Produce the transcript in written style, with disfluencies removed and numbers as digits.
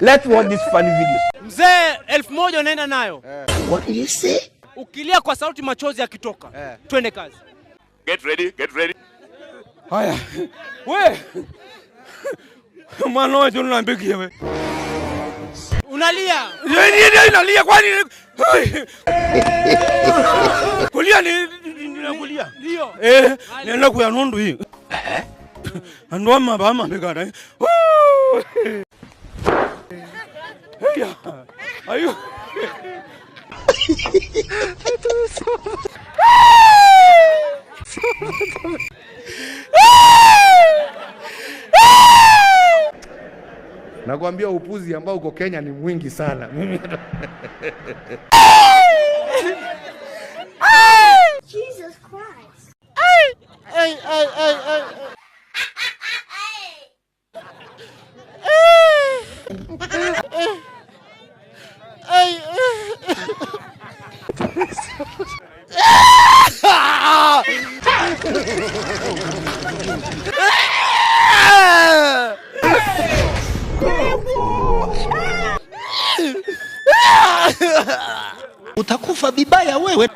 Let's watch these funny videos. Mzee, 1000 unaenda nayo. What did you say? Ukilia kwa sauti machozi yakitoka. Twende kazi. Get ready, get ready. Haya. We. Mwana wetu unampigia we. Unalia. Yeye nalia kwani? Kulia ni kulia. Ndio. Eh, nenda kuya nundu hii. Andu ama bama bekana. Heya. Ayo. Nakwambia upuzi ambao uko Kenya ni mwingi sana. Mimi Jesus Christ. Ay, ay, ay, ay. Ay, Utakufa vibaya wewe.